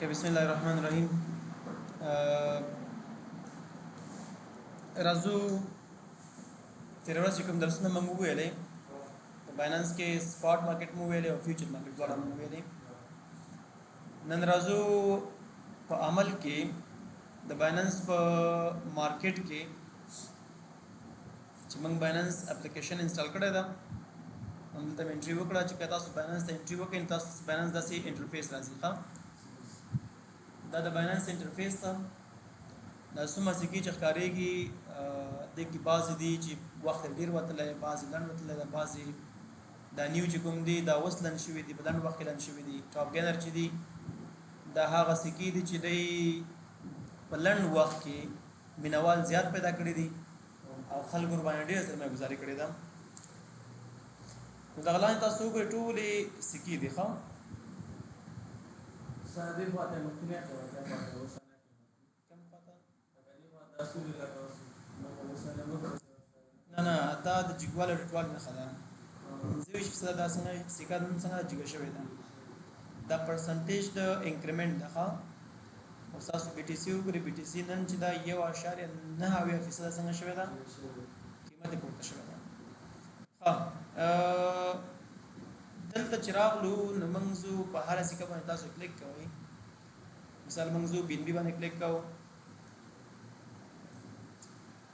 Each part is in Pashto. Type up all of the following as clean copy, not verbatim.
Okay, بسم الله الرحمن الرحیم. راځو تېره ورځ چې کوم درسونه موږ وویلې په بایننس کې، سپاټ مارکیټ مو ویلې او فیوچر مارکیټ دواړه مو ویلې. نن راځو په عمل کې د بایننس په مارکیټ کې، چې موږ بایننس اپلیکیشن انسټال کړی ده، همدلته مې entry وکړه. چې که تاسو بایننس ته entry وکړئ نو تاسو بایننس داسې interface راځي. ښه، دا د بایننس interface ده. دا څومره سکې چې ښکارېږي، دې کې بعضې دي چې وخت یې ډېر وتلی، بعضې لنډ وتلی ده، بعضې دا new چې کوم دي دا اوس launch شوي دي، په لنډ وخت کې launch شوي دي. top gainer چې دي دا هغه سکې دي چې دی په لنډ وخت کې مینوال زیات پیدا کړي دي او خلکو ورباندې ډېره سرمایه ګذاري کړې ده. نو دغه لاندې تاسو وګورئ، ټولې سکې دي. ښه، سره خواته مخکینی کوه، دا خواته اوس نه. کوم خواته؟ لکه دې خواته اصول، لکه اوس نو اوس نه مخ. نه نه، دا د جګوالي او ټیټوالي نښه ده. 25% دا څنګه سکه نن څنګه جګه شوې ده، دا percentage د increment ده. ښه، اوس تاسو بي ټي سي وګورئ. بي ټي سي نن چې دا 1.79% څنګه شوې ده، قیمت یې پورته شوی ده. ښه، دلته چې راغلو نو موږ ځو په هره سکه باندې تاسو کلیک کوئ. مثال موږ ځو بي ان بي باندې کلیک کوو.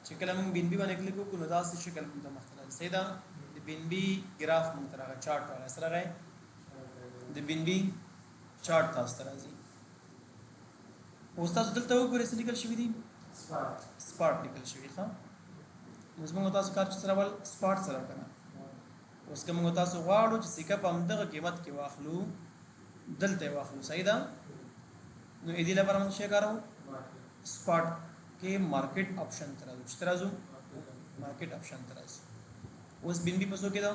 چې کله موږ بي ان بي باندې کلیک وکړو نو داسې شکل موږ ته مخته راځي. صحیح ده، د بي ان بي ګراف موږ ته راغی، چارټ راغی. څه راغی؟ د بي ان بي چارټ تاسو ته راځي. اوس تاسو دلته وګورئ څه لیکل شوي دي. سپاټ. سپاټ لیکل شوي. ښه، اوس موږ تاسو کار چې سره ول spot سره کنه. اوس که موږ تاسو غواړو چې سکه په همدغه قیمت کې واخلو، دلته یې واخلو، صحیح ده، نو دې لپاره موږ څه کارو؟ spot کې market option ته راځو. چې ته راځو؟ market option ته راځو. اوس بي ان بي په څو کې ده؟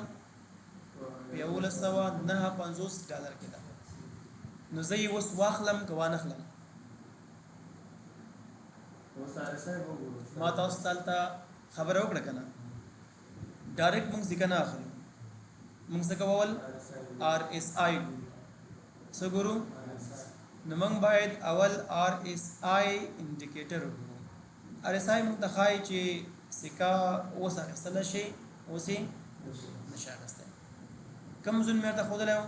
په 1159 ډالر کې ده. نو زه یې اوس واخلم که وانخلم؟ اوس RSI وګورو. ما تاسو ته هلته خبره وکړه که نه، direct موږ سکه نه اخلو. موږ څه کوو؟ اول ار اس آی ګورو. څه ګورو؟ نو موږ باید اول ار اس آی indicator وګورو. ار اس آی موږ ته ښایي چې سکه اوس اخیستلی شي، اوس یې نشي اخیستی. کوم zone مې درته ښودلی و؟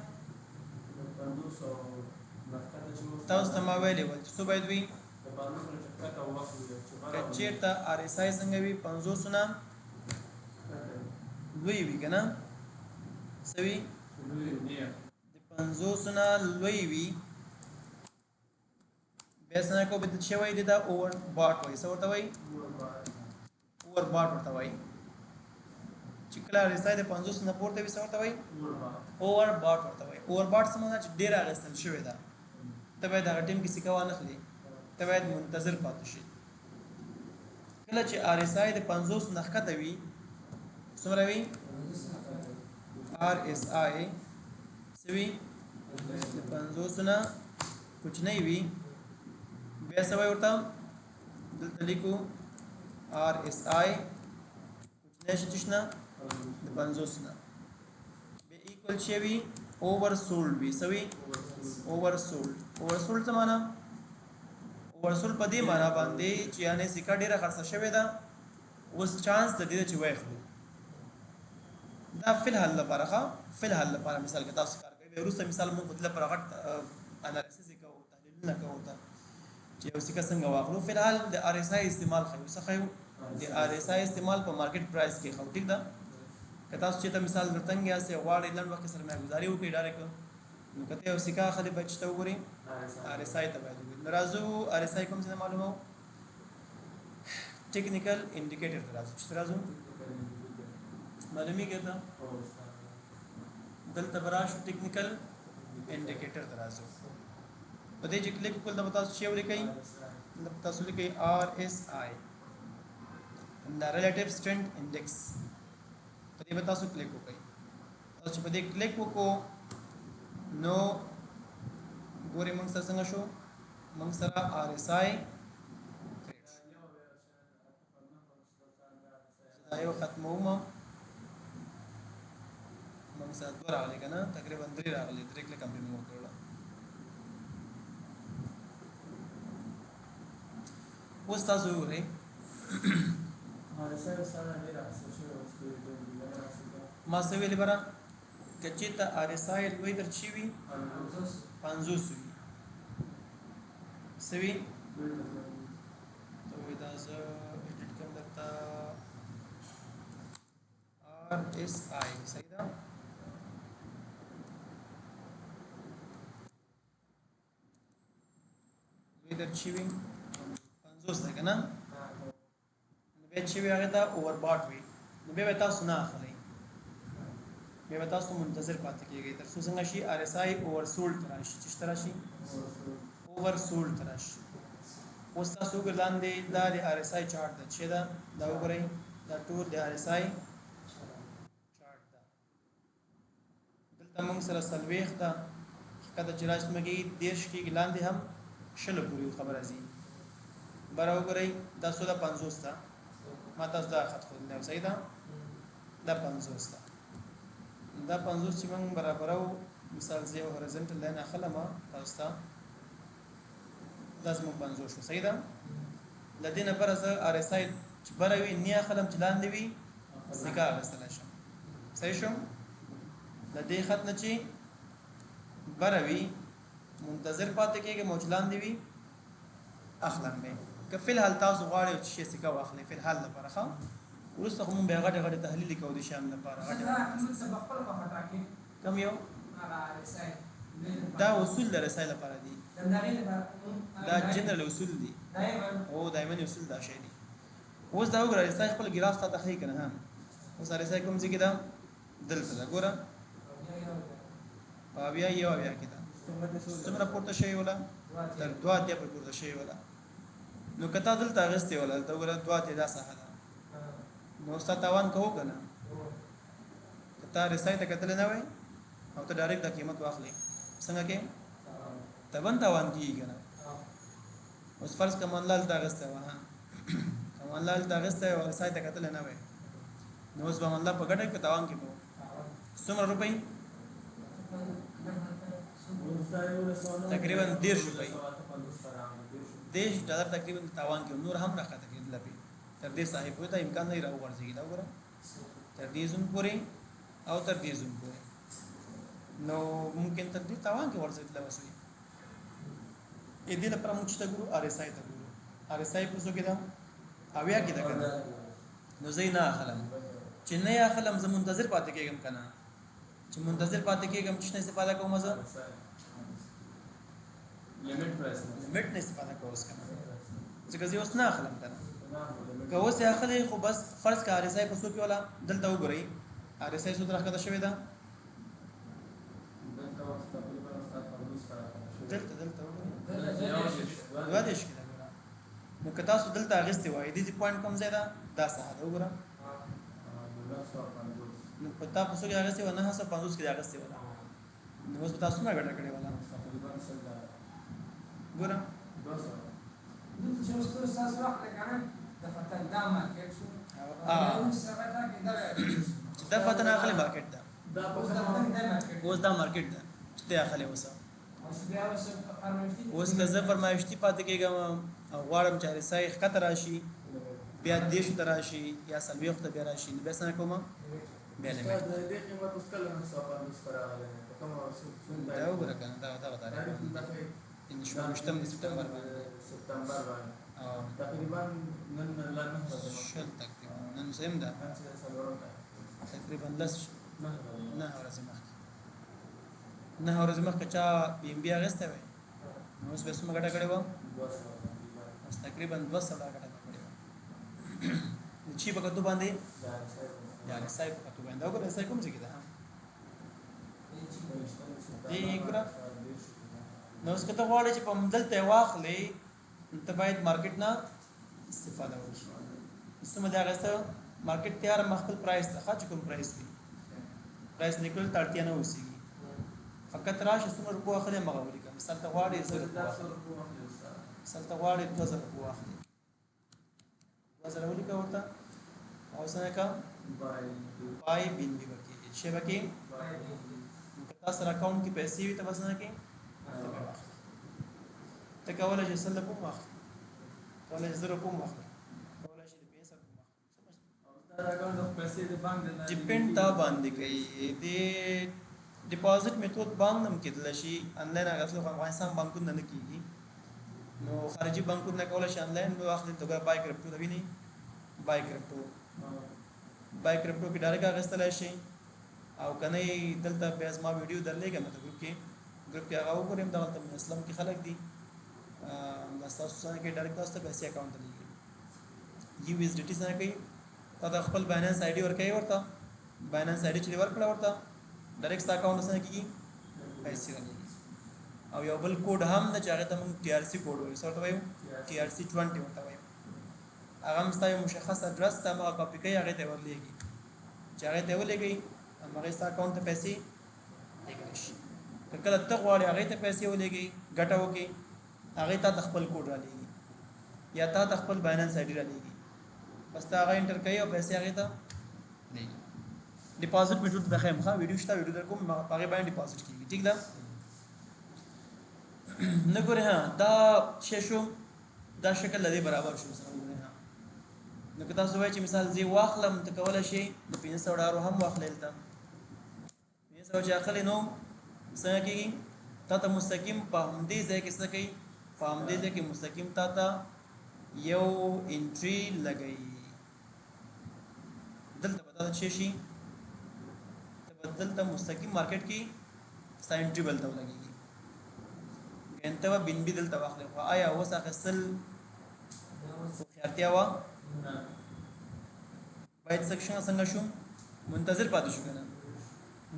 تاسو ته ما ویلي ول چې څو باید وي؟ که چېرته ار اس آی څنګه وي، 50 نه لوی وي که نه، څه وي؟ د 50 نه لوی وي، بیا څنګه کو به څه وایي؟ دا overbought وایي. څه ورته وایي؟ overbought ورته وایي. چې کله ار اس آی د 50 نه پورته وي، څه ورته وایي؟ overbought ورته وایي. overbought څه معنی؟ چې ډېره اخیستل شوې ده. ته باید هغه ټیم کې سکه وانخلې، ته باید منتظر پاتې شي. کله چې ار اس آی د 50 نه ښکته وي، څومره وي؟ ار اس آی څه وي؟ د 50 نه کوچنی وي، بیا څه وایي ورته؟ دلته لیکو ار اس آی کوچنی شي چې نه د 50 نه، بیا equal شي وي، oversold وي. څه وي؟ oversold. oversold څه معنا؟ oversold په دې معنا باندې چې یعنی سکه ډیره خرڅه شوې ده، اوس چانس د دې چې وایخلو. دا فلحال لپاره. ښه، فلحال لپاره مثال که تاسو کار کوئ، بیا وروسته مثال موږ خو لپاره غټ analysis کوو، تحلیلونه کوو ته چې یو سکه څنګه واخلو. فلحال د ار اس آی استعمال ښیو. څه ښیو؟ د ار اس آی استعمال په market price کې ښو. ټیک ده؟ که تاسو چې ته مثال درتنګ یاست، غواړئ لنډ وخت کې سرمایه ګذاري وکړئ direct، نو که ته یو سکه اخلې باید چې ته وګورې ار اس آی ته باید وګورې. نو راځو، ار اس آی کوم څه معلومو؟ technical indicator ته راځو. چې راځو معلومیږي ته؟ دلته به راشو، technical indicator ته راځو. په دې چې کلیک وکړل، دا به تاسو چې ولیکئ، دلته به تاسو لیکئ ار اس آی، دا relative strength index. په دې به تاسو کلیک وکړئ. تاسو چې په دې کلیک وکړو نو ګورئ موږ سره څنګه شو؟ موږ سره ار اس آی create شو. دا یو ختموم، موږ سره دوه راغلي که نه؟ تقریبا درې راغلي. درې کلیک هم پرې موږ وکړل. اوس تاسو وګورئ. ما څه ویلي بره؟ که چېرته آر اس آی لوی در چی وي، 50 وي، څه وي؟ ته وایي دا زه ایډیټ کوم درته، آر اس آی، صحیح ده؟ لوی در چی وي، 50 ده که نه؟ نو بیا چې وي هغې ته اوور باټ وي، نو بیا به تاسو نه اخلئ، بیا به تاسو منتظر پاتې کېږئ تر څو څنګه شي آر اس آی اوور سولډ ته راشي. چې څه راشي؟ اوور سولډ ته راشي. اوس تاسو وګورئ لاندې، دا د آر اس آی چارټ ده چې ده، دا وګورئ، دا ټول د آر اس آی چارټ ده. دلته موږ سره 40 ده، ښکته چې راشي څومره کېږي؟ 30 کېږي، لاندې هم 20 پورې خبره ځي. بره وګورئ، دا څو ده؟ 50 ده. ما تاسو دا خط ښودلی دی، صحیح ده؟ دا 50 ده. دا 50 چې موږ برابرو، مثال زه یو هوریزنټل لاین اخلم تاسو ته، دا زموږ 50 شو، صحیح ده؟ له دې نه بره زه آر اس آی چې بره وي نه اخلم، چې لاندې وي سکه اخیستلی شم، صحیح شو؟ له دې خط نه چې بره وي منتظر پاتې کېږم او چې لاندې وي اخلم به. که فی الحال تاسو غواړئ چې شی سکه واخلئ فی الحال لپاره، ښه، وروسته خو مونږ بیا غټې غټې تحلیل کوو د شیانو لپاره. غټې کوم یو دا اصول د رسای لپاره دي، دا جنرال اصول دي او دایمن اصول دا شی دي. اوس دا وګوره، رسای خپل ګراف تا ته ښیي که نه؟ اوس رسای کوم ځای کې ده؟ دلته ده، ګوره په 70، 71 کې ده. څومره پورته شوی وله؟ تر 82 پورې پورته شوی وله. نو که تا دلته اخیستې وله، دلته وګوره 82 دا ساحه ده، نو ستا تاوان کوو که نه؟ که تا رسای ته کتلی نه وای او ته ډایرکټ دا قیمت واخلې، څنګه کې طبعا تاوان کېږي که نه؟ اوس فرض که منلال ته اخیستی وه، که منلال ته اخیستی وای او رسای ته کتلی نه وای، نو اوس به منلال په ګټه کې تاوان کې به څومره روپۍ؟ تقریبا 30 روپۍ، 30 ډالر تقریبا تاوان کې. نور هم راښکته کېدل پې تر دې ساحې پورې دا امکان لري راوغورځېږي. دا وګوره تر دې زون پورې او تر دې زون پورې، نو ممکن تر دې تاوان کې ورځېدلی اوس وي. دې لپاره موږ چې ته ګورو، آر اس آی ته ګورو. آر اس آی په څو کې ده؟ 70 کې ده که نه؟ نو زه یې نه اخلم. چې نه یې اخلم زه منتظر پاتې کېږم که نه؟ چې منتظر پاتې کېږم، چې نه استفاده کوم زه لیمټ نه استفاده کوم اوس که نه؟ ځکه زه اوس نه اخلم که نه؟ که اوس یې اخلې خو بس فرض که آر اس آی په څو کې وله، دلته وګورئ آر اس آی څو راښکته شوې ده؟ دلته دلته وګورئ 32 کې ده. ګوره، نو که تاسو دلته اخیستې وای، دې پوینټ کوم ځای ده؟ دا ساحه ده، وګوره. نو په تا په څو کې اخیستې وه؟ 950 کې اخیستې وه. نو اوس به تاسو څومره ګټه کړې وه؟ ګوره چې اوس تاسو واخلې که نه، دفعتاً دا مارکیټ شو، چې دفعتاً اخلې مارکیټ ده. اوس دا مارکیټ ده چې ته اخلې. اوس اوس که زه فرمایشتي پاتې کېږم او غواړم چې آر اس آی ښکته راشي، بیا 30 ته راشي یا 40 ته بیا راشي، نو بیا څنګه کوم؟ بیا لیمټ دا وګوره که نه، دا دغه تاریخ باندې، 26 د سپټمبر باندې، تقریبا نن لا نه 20، تقریبا نن څم ده، تقریبا 10 9 ورځې مخکې، 9 ورځې مخکې چا بي ام بي اخیستی وای، نو اوس به څومره ګټه کړې وه؟ اوس تقریبا 200 ګټه به کړې وه. د چی په کتو باندې؟ د آر اس آی په کتو باندې. دا وګوره، آر اس آی کوم ځای کې ده؟ دې ګوره. نو اوس که ته غواړې چې په دلته یې واخلې، نو ته باید مارکیټ نه استفاده وکړې. څومره دی اخیسته؟ مارکیټ تیار ما خپل پرایس ته، ښه، چې کوم پرایس وي، پرایس لیکلو ته اړتیا نه اوسېږي. فقط راشه څومره روپو اخلې همغه ولیکه. مثال ته غواړې 1000 روپو واخلې، مثال ته غواړې 2000 روپو واخلې، 2000 ولیکه ورته او څنګه کا پای بي ان بي وکړي چې وکړي. که تاسو سره اکاونټ کې پیسې وي ته به څنګه کې، ته به واخلې. ته کولی شې 100 روپو واخلې. کولای شي 0 روپو هم واخلي، کولای شي د 500 هم واخلي. ډیپند تا باندې کوي. د ډیپازټ میتود بانک هم کېدلی شي، انلاین اخیستل خو افغانستان بانکونه نه کېږي، نو خارجي بانکونه کولای شي انلاین به واخلي. ته ګوره بای کرپټو ته ویني، بای کرپټو، بای کرپټو کې ډایرکټ اخیستلی شي، او که نه دلته بیا زما ویډیو درلېږم ته ګروپ کې، ګروپ کې هغه وګورئ، دغلته اسلم کې خلک دي، دا ستاسو څنګه کې ډایرکټ تاسو ته پیسې اکاونټ ته لېږي. یو ایس ډي ټي څنګه کوي؟ تا ته خپل بایننس آی ډي ورکوي، ورته بایننس آی ډي چې ورکړه ورته ډایرکټ ستا اکاونټ څنګه کېږي، پیسې رالیږي. او یو بل کوډ هم ده چې هغې ته موږ ټي آر سي کوډ وایو. څه ورته وایو؟ ټي آر سي 20 ورته وایو. هغه هم ستا یو مشخص ادرس ته هماغه کاپي کوي، هغې ته یې ورلېږي، چې هغې ته یې ولېږي هماغې ستا اکاونټ ته پیسې لېږلی شي. که کله ته غواړې هغې ته پیسې ولېږي ګټه وکړي، هغې تا ته خپل کوډ رالیږي یا تا ته خپل بایننس آی ډي رالیږي، بس ته هغه انټر کوي او پیسې هغې ته لېږي. ډیپازټ میټود ته ښیم، ښه ویډیو شته، ویډیو در کوم، په هغې باندې ډیپازټ کېږي. ټیک ده؟ نه ګورې، ها دا شی شو، دا شکل له دې برابر شو سره وګورئ. ها نو که تاسو وایئ چې مثال زه یې واخلم، ته کولی شئ د 500 ډالرو هم واخلې. دلته 500 چې اخلې نو څنګه کېږي؟ تا ته مستقیم په همدې ځای کې څه کوي؟ په همدې ځای کې مستقیم تا ته یو انټري لګوي. دلته به تا ته څه شي؟ ته به دلته مستقیم مارکیټ کې ستا انټري به دلته ولګېږي. که ته به بینبي دلته واخلې، خو آیا اوس اخیستل هوښیارتیا وه؟ باید څه څنګه شو؟ منتظر پاتې شو که نه؟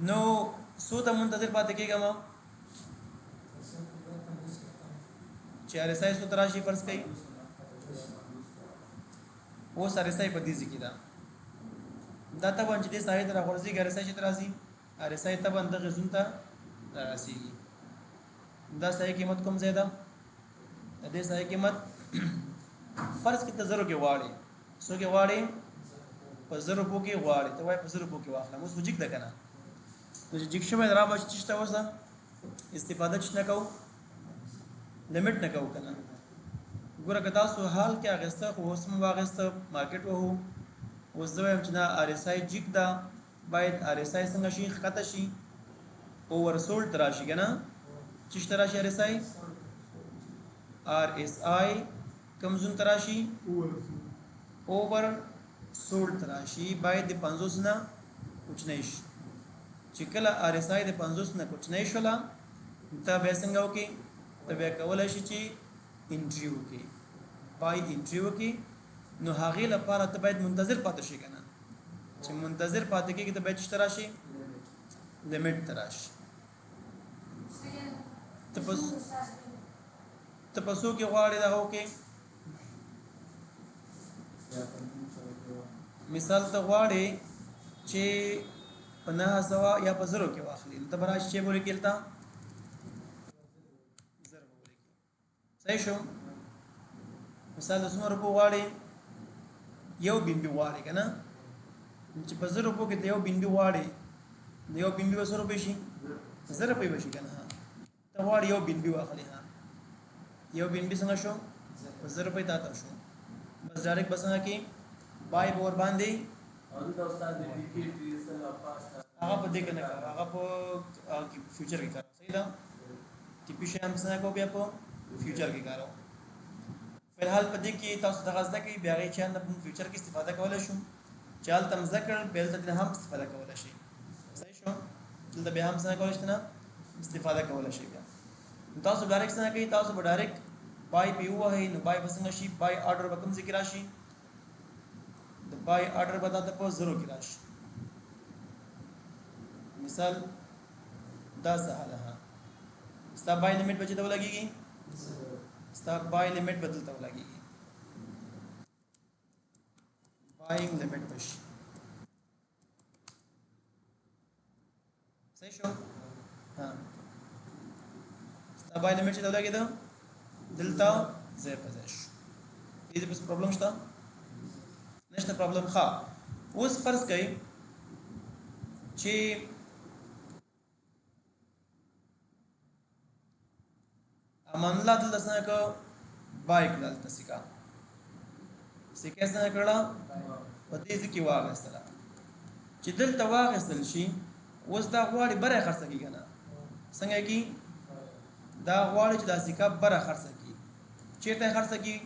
نو څو ته منتظر پاتې کېږم چې آر اس آی څو ته راشي؟ فرض کړئ اوس آر اس آی په دې ځای کې ده، دا طبعا چې دې ساحې ته راغورځېږي، آر اس آی چې ته راځي، آر اس آی طبعا دغې زون ته رارسېږي. دا ساحې قیمت کوم ځای ده؟ د دې ساحې قیمت فرض کړئ ته زرو کې غواړې، څو کې غواړې؟ په 1000 روپو کې غواړې، ته وایې په 1000 روپو کې واخلم. اوس خو جګ ده که نه؟ نو چې جګ شوی را به چې شته اوس استفاده چې نه کوو، لیمټ نه کوو که نه؟ ګوره که تاسو حال کې اخیسته، خو اوس مو واخیسته مارکیټ وهو. اوس زه وایم چې نه، آر اس آی جګ ده، باید آر اس آی څنګه شي؟ ښکته شي، اوور سولډ ته راشي که نه؟ چې ته راشي آر اس آی، آر اس آی کوم زون ته راشي؟ اوور سولډ ته راشي، باید د 50 نه کوچنی شي. چې کله آر اس آی د 50 نه کوچنی شوله، ته بیا څنګه وکړې؟ ته بیا کولی شي چې انټري وکړې، بای انټري وکړې. نو هغې لپاره ته باید منتظر پاتې شي که نه؟ چې منتظر پاتې کېږي ته باید چې ته راشي لیمټ ته راشي. ته په څو کې غواړې دغه وکړې؟ مثال ته غواړې چې په 900 یا په 1000 کې واخلې، نو ته به راشي چې به ولیکې دلته 1000 به ولیکې. صحیح شو؟ مثال د څومره روپو غواړې؟ یو بینبي غواړې که نه؟ چې په 1000 روپو کې ته یو بینبي غواړې، نو یو بینبي به څو روپۍ شي؟ 1000 روپۍ به شي که نه؟ ته غواړې یو بینبي واخلې، ها یو بینبي څنګه شو؟ په 1000 روپۍ تا ته شو. بس ډایرکټ به څنګه کې بای به ورباندې. هغه په دې کې نه کار، هغه په فیوچر کې کار. صحیح ده؟ ټي پي شی هم څنګه کوو، بیا په فیوچر کې کارو. فلحال په دې کې تاسو دغه زده کوئ، بیا هغې چیان نه په فیوچر کې استفاده کولی شو، چې هلته هم زده کړل، بیا دلته هم استفاده کولی شئ. صحیح شو؟ دلته بیا هم څنګه کولی شئ؟ نه استفاده کولی شئ. بیا نو تاسو ډایرکټ څنګه کوئ؟ تاسو به ډایرکټ بای پې ووهئ، نو بای به څنګه شي؟ بای آرډر به کوم ځای کې راشي؟ د بای آرډر به تاته په 1000 کې راشي. مثال دا ساحه ده، ستا بای لیمټ به چېرته ولګېږي؟ ستا بای لیمټ به دلته ولګېږي، بایینګ لیمټ به شي. صحیح شو؟ ها ستا بای لیمټ چې ولګېده دلته ځای په ځای شو. دې څه پرابلم شته؟ نشته پرابلم. ښه اوس فرض کړئ چې امان الله دلته څنګه که بای کړه، دلته سکه سکه څنګه کړه؟ په دې ځای کې واغستله. چې دلته واغستل شي، اوس دا غواړي بره خرڅه کړي که نه؟ څنګه کړي؟ دا غواړي چې دا سکه بره خرڅه کړي. چېرته یې خرڅه کړي؟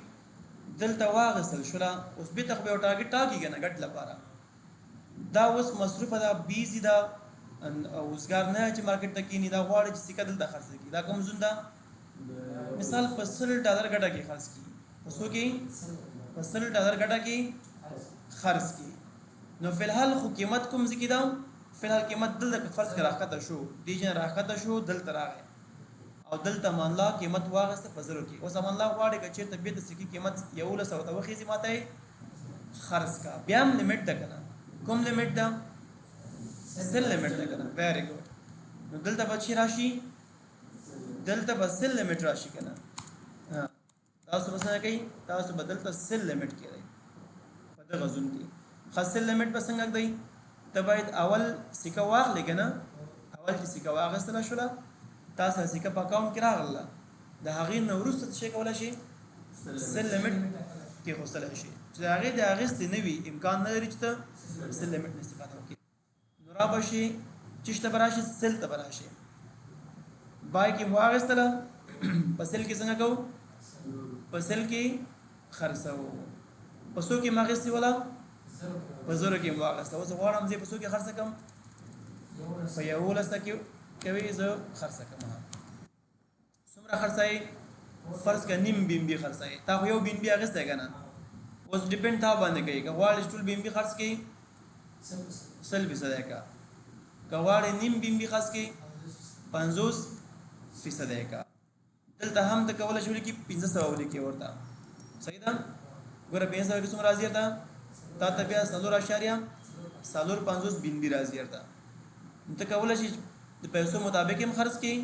دلته واغستل شوله. اوس بېرته خو به یو ټارګېټ ټاکي که نه ګټ لپاره. دا اوس مصروفه ده، بیزي ده، اوزګار نه چې مارکیټ ته کینی. دا غواړي چې سکه دلته خرڅه کړي. دا کوم زون ده؟ مثال په 100 ډالر ګټه کې خرڅ کړي. په څو کې؟ په 100 ډالر ګټه کې خرڅ کړي. نو فلحال خو قیمت کوم ځای کې ده؟ فلحال قیمت دلته که فرض کړه راښکته شو، دې ځای نه راښکته شو، دلته راغی او دلته امان الله قیمت واخیسته په زرو کې. اوس امان الله غواړي که چېرته بېرته سکې قیمت 1100 ته وخېژي، ماته یې خرڅ کا. بیا هم limit ده که نه؟ کوم limit ده؟ sell limit ده که نه؟ Very good. نو دلته به چې راشي، دلته به sell limit راشي که نه؟ تاسو به څنګه کوئ؟ تاسو به دلته sell limit کېږئ په دغه zone کې. ښه، sell limit به څنګه ږدئ؟ ته باید اول سکه واخلې که نه؟ اول چې سکه واخیستله شوله، تا سره سکه په account کې راغله، د هغې نه وروسته څه شی کولی شي؟ Sell limit کېښوستلی شي. چې د هغې د اخیستې نه وي، امکان نه لري چې ته sell limit نه استفاده وکړې. نو را به شي چې ته به راشي، sell ته به راشي. Buy کې مو واخیستله، په sell کې څنګه کوو؟ په sell کې خرڅوو. په څو کې ما اخیستې وله؟ په زرو کې مو واخیسته. اوس غواړم زه په څو کې خرڅه کړم؟ په 11 کې کوي زه خرڅه کوم. څومره خرڅوي؟ فرض که نیم BNB خرڅوي. تا خو یو BNB اخیستی که نه؟ اوس depend تا باندې کوي. که غواړې چې ټول BNB خرڅ کړي، 100 فیصده یې کا. که غواړې نیم BNB خرڅ کړي، 50 فیصده یې کا. دلته هم ته کولی شې ولیکې، 500 ولیکې ورته. صحیح ده؟ ګوره، 500 کې څومره راځي ورته؟ تا ته بیا 4.54 BNB راځي ورته. نو ته کولی شې د پیسو مطابق هم خرڅ کړي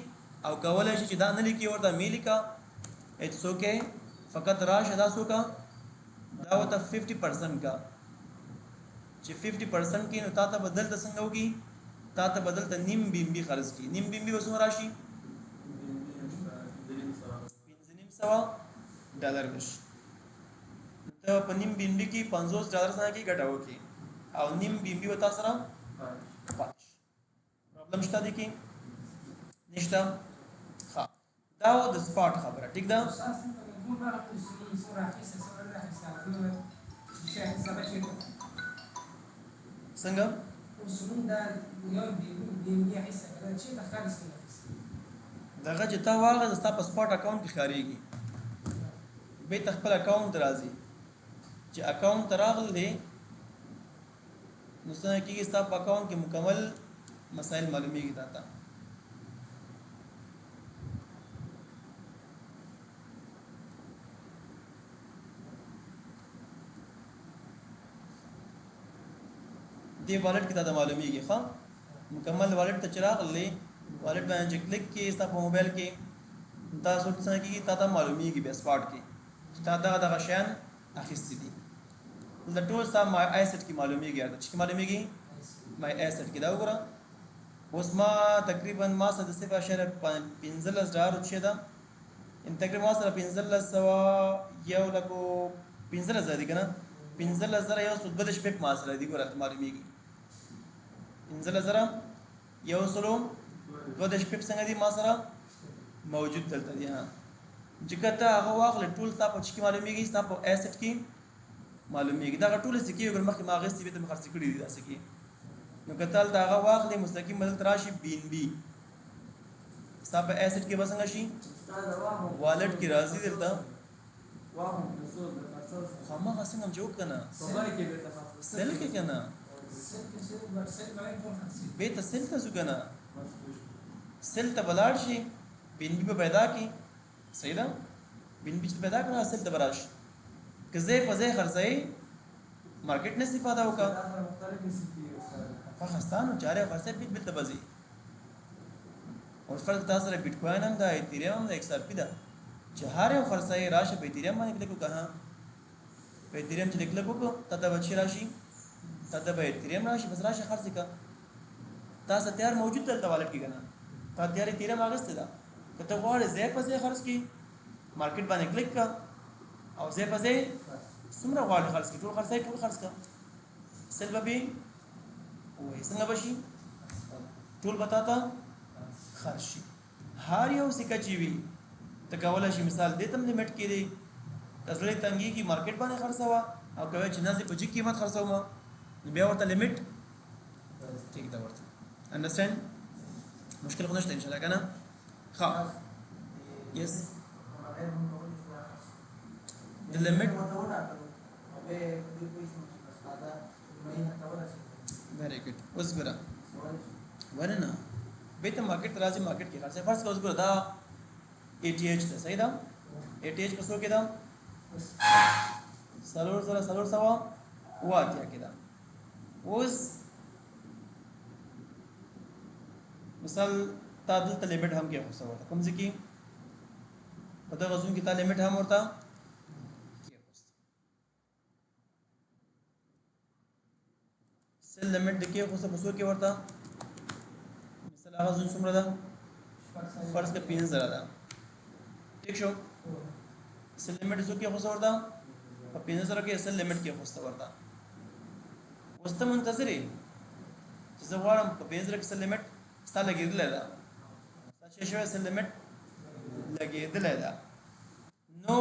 او کولی شې چې دا نه لیکې ورته، مې لیکه، it's okay. فقط راشه دا څو کا، دا ورته 50% کا. چې 50% کې، نو تا ته به دلته څنګه وکړي؟ تا ته به دلته نیم BNB خرڅ کړي. نیم BNB به څومره راشي؟ 550 ډالر به شي. ته په نیم BNB کې 50 ډالر څنګه کې ګټه وکړي او نیم BNB به تا سره پاتې شي. Problem شته دي کې؟ نشته. ښه، دا و د spot خبره. ټیک ده؟ استاد، څنګه کوم وخت چې موږ څومره اخیسته، څومره نه اخیسته، چې اخیسته به چېرته؟ څنګه؟ اوس موږ دا یو BNB اخیسته که نه، چېرته ښکاري څنګه اخیسته؟ دغه چې تا واخیسته، ستا په spot account کې ښکارېږي. بیرته خپل account ته راځي. چې account ته راغلې، نو څنګه کېږي؟ ستا په account کې مکمل مسایل معلومیږي تا ته. دې wallet کې تا ته معلومیږي. ښه، مکمل wallet ته چې راغلې، wallet باندې چې کلیک کې ستا په موبایل کې، تاسو څنګه کېږي؟ تا ته معلومیږي بیا spot کې چې تا دغه دغه شیان اخیستي دي. دلته ټول ستا my asset کې معلومیږي. هلته چې معلومیږي my asset کې. دا وګوره، اوس ما تقریبا ما سره د 0.15 ډالر چې ده، ان تقریبا ما سره 1500 یو لکو 15,000 دي که نه؟ 15,162 pip ما سره دي. ګوره، هلته معلومیږي 15,132 pip څنګه دي ما سره موجود دلته دي. ها، چې که ته هغه واخلې، ټول ستا په چې کې معلومیږي، ستا په asset کې معلومیږي. دغه ټول سکې وګوره، مخکې ما اخیستې، بېرته مې خرڅې کړي دي دا سکې. نو که ته هلته هغه واخلې، مستقیم به دلته راشي BNB ستا په asset کې به څنګه شي؟ Wallet کې راځي دلته. خامخا څنګه هم چې وکړه نه، sell کې که نه؟ Sell کې sell باید ټول خرڅېږي. بېرته sell ته ځو که نه؟ Sell ته به لاړ شي، BNB به پیدا کړي. صحیح ده؟ BNB چې پیدا کړه، sell ته به راشي. که ځای په ځای خرڅوي، مارکیټ نه استفاده وکړه. فخستانو چاره خرڅوي، بیت بل ته به ځي. او فرض تا سره بیټ کوین هم ده، Ethereum هم ده، XRP ده، چې هر یو خرڅوي، راشه په Ethereum باندې کلیک وکړه. ها، په Ethereum چې کلیک وکړو، تا ته به چې راشي؟ تا ته به Ethereum راشي. بس راشه خرڅ کړه. تا سره تیار موجود دلته wallet کې که نه؟ تا تیار Ethereum اخیستې ده. که ته غواړې ځای په ځای خرڅ کړي، مارکیټ باندې کلیک کړه او ځای په ځای. څومره غواړې خرڅ کړي، ټول خرڅوي، ټول خرڅ کړه. sell به پې ووهي، څنګه به شي؟ ټول به تا ته خرڅ شي. هر یو سکه چې وي ته کولی شي، مثال دې ته هم limit کې دی، که زړه یې تنګېږي market باندې خرڅوه، او که وایي چې نه زه په جګ قیمت خرڅوم، نو بیا ورته limit ټیک ده ورته. Understand؟ مشکل خو نشته انشاءالله که نه؟ ښه، yes، د limit. Very good. اوس ګوره، ولې نه؟ بیرته market ته راځي، market کې خرڅوي. فرض کړه اوس ګوره، دا ATH ده، صحیح ده؟ ATH په څو کې ده؟ 4487 کې ده. اوس مثال تا دلته limit هم کېښوسته ورته، کوم ځای کې؟ په دغه zone کې تا limit هم ورته کېښوست، sell limit د کېښوسته په څو کې ورته؟ مثال هغه zone څومره ده؟ فرض که 5000 ده، ټیک شو؟ Sell limit څو کېښوسته ورته؟ په 5000 کې sell limit کېښوسته ورته. اوس ته منتظر یې چې زه غواړم په 5000 کې sell limit ستا لګېدلی ده، ستا چې شوی sell limit لګېدلی ده، نو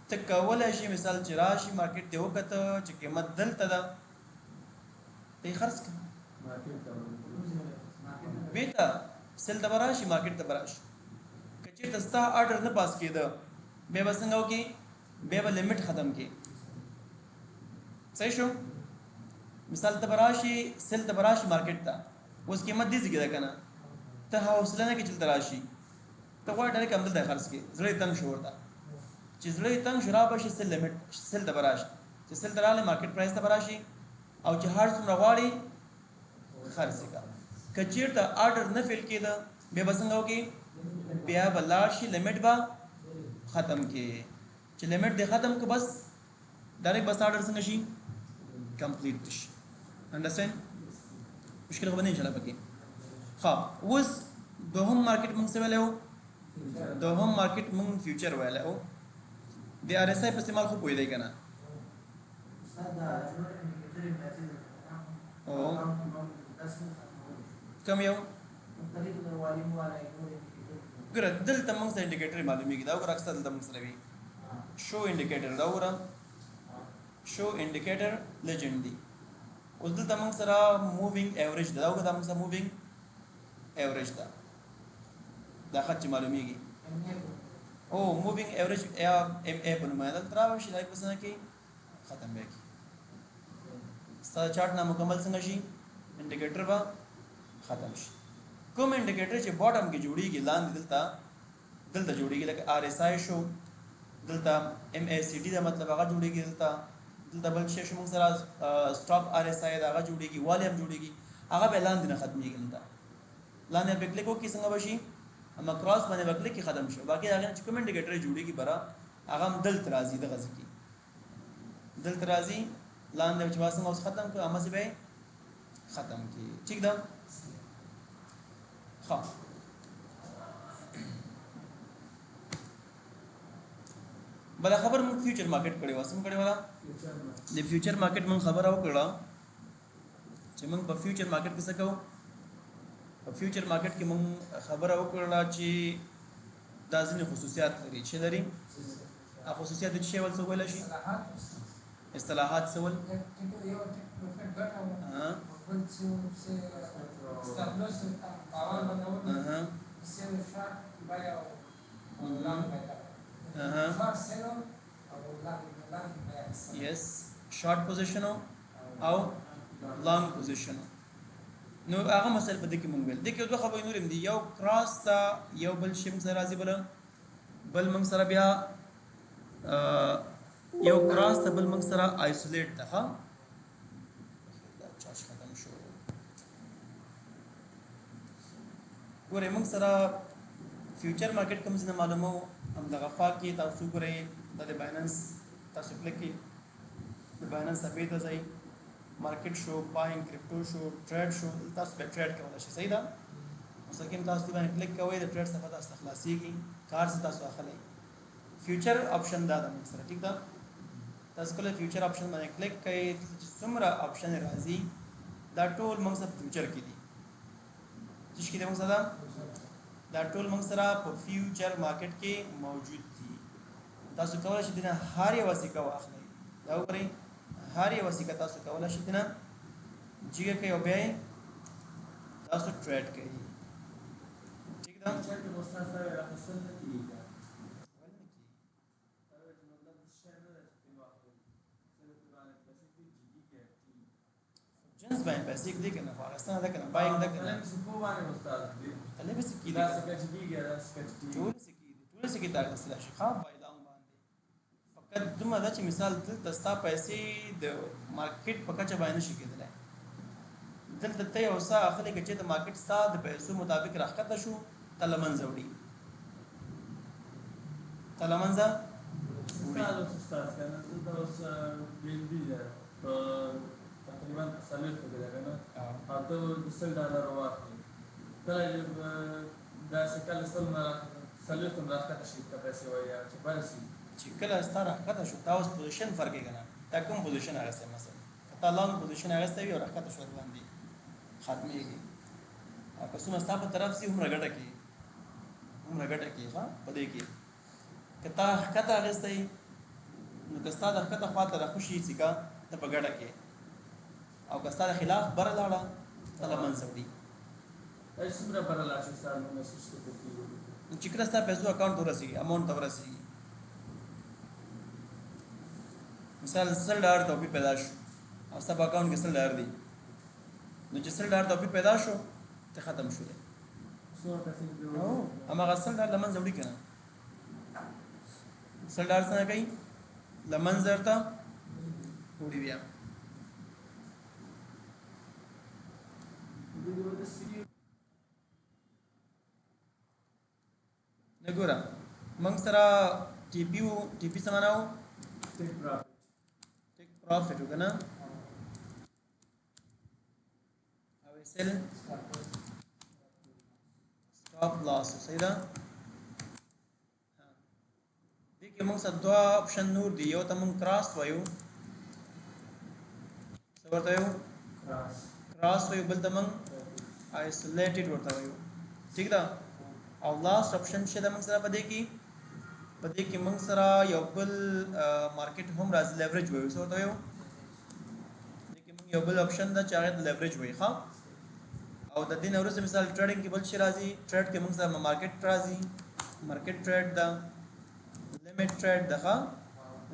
ته کولی شي مثال چې راشي market دې وکته چې قیمت دلته ده، ته یې خرڅ کړه. بیرته sell ته به راشي، market ته به راشي. که چېرته ستا order نه pass کېده، بیا به څنګه وکړي؟ بیا به limit ختم کړي. صحیح شو؟ مثال ته به راشي، sell ته به راشي market ته. اوس قیمت دې ځای کې ده که نه؟ ته حوصله نه کوې چې دلته راشي، ته غواړې direct همدلته یې خرڅ کړې. زړه یې تنګ شو ورته، چې زړه یې تنګ شو را به شي sell limit، sell ته به راشي. چې sell ته راغلی، market price ته به راشي، او چې هر څومره غواړي خرڅ یې کړه. که چېرته order نه fill کېده، بیا به څنګه وکړي؟ بیا به لاړ شي، limit به ختم کړي. چې limit دې ختم کړ، بس direct بس order څنګه شي؟ Complete شي. Understand؟ مشکل خو به نه انشاءالله پکې. ښه، اوس دوهم market موږ څه ویلی وو؟ دوهم market موږ future ویلی وو. د RSI په استعمال خو پوهېدی که نه؟ او کوم یو؟ ګوره، دلته موږ سره indicator معلومیږي. دا وګوره، اکثر دلته موږ سره وي show indicator. دا وګوره، show indicator legend دی. اوس دلته موږ سره moving average ده. دا وګوره، دا موږ سره moving average ده، دا خط چې معلومیږي او moving average یا MA په نوم دلته راشي. دا په څنګه کې ختم به کی ستا chart نامکمل څنګه شي؟ Indicator به ختم شي. کوم indicator چې bottom کې جوړیږي، لاندې دلته جوړیږي، لکه RSI شو، دلته MACD دا مطلب هغه جوړیږي، دلته بل شی شو موږ سره stoch RSI دا هغه جوړیږي، والیم جوړیږي، هغه به لاندې نه ختمیږي. دلته لاندې په کلیک وکړي څنګه به شي؟ اما cross باندې به کلیک ختم شو. باقي هغه چې کوم indicator جوړیږي برا، هغه هم دلته راځي، دغه ځای کې دلته راځي لاندې، چې واسنګ اوس ختم کړ، هغه به ختم کی. ټیک ده؟ ښه، بل خبر موږ future market کړی و. څنګه کړی و؟ د future market موږ خبره وکړه چې موږ په future market کې څه کوو. په future market کې موږ خبره وکړه چې دا ځینې خصوصیات لري. چې لري هغه خصوصیات چې ول څه ویل شي؟ اصطلاحات څه ول؟ یو profit ګټه بل څه stop loss باور بندول، sell short buy او long buy، short sell او long buy. Yes، short position او long position. نو هغه مسئله په دې کې مونږ ویل، دې کې دوه خبرې نورې هم دي. یو cross تا، یو بل شی موږ سره راځي، بل موږ سره بیا یو cross ته، بل موږ سره isolate ته. ښه، دا چارج ختم شو. ګورئ، موږ سره future market کوم ځای نه معلومو؟ همدغه خوا کې تاسو ګورئ، دا د Binance، تاسو کلیک کړئ، د Binance صفحې ته ځئ، market شو، buying crypto شو، trade شو، تاسو به trade کولی شئ. صحیح ده؟ مستقیم تاسو دې باندې کلیک کوئ، د trade صفحه تاسو ته خلاصیږي، کار څه تاسو اخلئ. Future option دا ده موږ سره. ټیک ده؟ تاسو کله future option باندې کلیک کړئ، چې څومره option راځي دا ټول موږ سره future کې دي. څه کې دي موږ سره؟ دا ټول موږ سره په future market کې موجود دي. تاسو کولای شئ دینه هر یوه سکه واخلئ. دا وګورئ، هر یوه سکه تاسو کولای شئ دینه جیګه کوي او بیا تاسو trade کوئ. ټیک ده؟ future کې استاد صاحب اخیستل نه کېږي. ولې نه کېږي؟ چې مطلب څه شی نه ده چې ترې واخلې، صرف باندې پیسې دې جدي کې. جنس باندې پیسې دي که نه؟ خو اخیستنه ده که نه؟ buying ده که نه؟ مختلف سکو باندې استاد دي. مختلفې سکې دي. دا سکه جدي، دا سکه جدي. ټولې سکې دي، ټولې سکې ته اخیستلی شي. ښه، buy long باندې فقط دومره ده چې مثال دلته ستا پیسې د market په کچه باندې نشي کېدلی. دلته ته یو څه اخلې، که چېرته market ستا د پیسو مطابق راښکته شو، ته له منځه وړي، ته له منځه وړي. استاد، اوس استاد که نه، دلته اوس BNB ده، په تقریبا په 40 کې ده که نه، او ته د 100 ډالر واخلې، کله چې داسې کله 100 نه 40 هم راښکته شي، ته پیسې وایي چې برسي. چې کله ستا راښکته شو، تا اوس position فرق کوي که نه؟ تا کوم position اخیستی؟ مثلا که تا long position اخیستی وي او راښکته شو، باندې ختمېږي، او که څومره ستا په طرف سي هومره ګټه کوي، هومره ګټه کوي. ښه، په دې کې که تا ښکته اخیستی، نو که ستا د ښکته خوا ته راخوشي سکه، ته په ګټه کې، او که ستا د خلاف بره لاړه، ته له منځه وړي. دا څومره بره لاړ شي استاد، موږ څه څه کېږي؟ نو چې کله ستا پیسو account ته ورسېږي، amount ته ورسېږي، مثال 100 ډالر توپیر پیدا شو او ستا په account کې 100 ډالر دي، نو چې 100 ډالر توپیر پیدا شو، ته ختم شولې. څومره پیسې دې؟ او هماغه 100 ډالر له منځه وړي که نه؟ 100 ډالر څنګه کوي؟ له منځه ورته وړي بیا. دې د سي نه، ګوره، موږ سره TP وو. TP څه معنا وو؟ Take profit. Take profit وو که نه؟ او SL stop loss، صحیح ده؟ دې کې موږ سره دوه option نور دي. یو ته موږ cross وایو. څه ورته وایو؟ Cross. Cross وایو، بل ته موږ isolated ورته وایو. ټیک ده؟ او last option چې ده موږ سره په دې کې موږ سره یو بل market هم راځي، leverage وایو. څه ورته وایو؟ دې کې موږ یو بل option ده چې هغه ته leverage وایي. ښه، او د دې نه وروسته مثال trading کې بل شي راځي. Trade کې موږ سره market راځي، market trade ده، limit trade ده. ښه،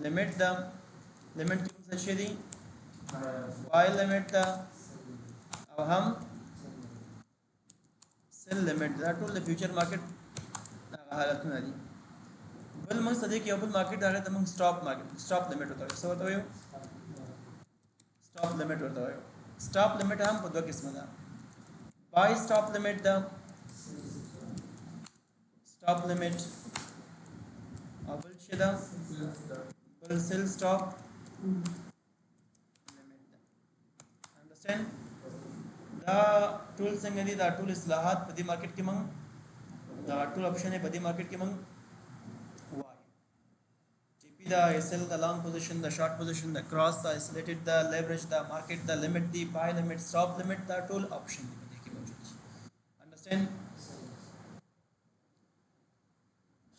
limit ده. Limit کې موږ څه شي دي؟ Buy limit ده او هم sell limit. دا ټول د future market هغه حالتونه دي. بل موږ څه دي کې یو بل market، هغه ته موږ stop market، stop limit ورته وایو. څه ورته وایو؟ Stop limit ورته وایو. Stop limit هم په دوه قسمه ده. Buy stop limit ده، stop limit، او بل څه ده؟ بل sell stop limit ده. Understand؟ دا ټول څنګه دي؟ دا ټول اصطلاحات په دې market کې موږ، دا ټول option په دې market کې موږ وایو. TP دا، SL دا، long position دا، short position دا، cross دا، isolated دا، leverage دا، market دا، limit دی، buy limit، stop limit، دا ټول option دي په دې کې موجود دي. Understand؟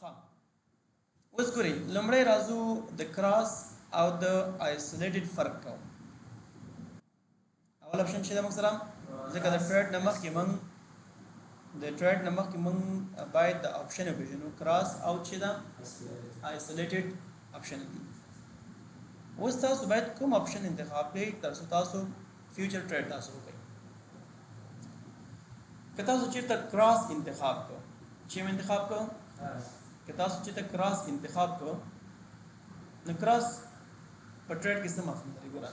ها، اوس ګورئ، لومړی راځو د cross او د isolated فرق کوو. اول option چې د موږ سره، ځکه د trade نه مخکې موږ باید د option وپیژنو، cross او چې دا isolated option دي. اوس تاسو باید کوم option انتخاب کړئ تر څو تاسو future trade تاسو وکړئ؟ که تاسو چیرته cross انتخاب کړو، چې انتخاب کړو، که تاسو چیرته cross انتخاب کړو، نو cross په trade کې څه مفهوم لري؟ ګوره،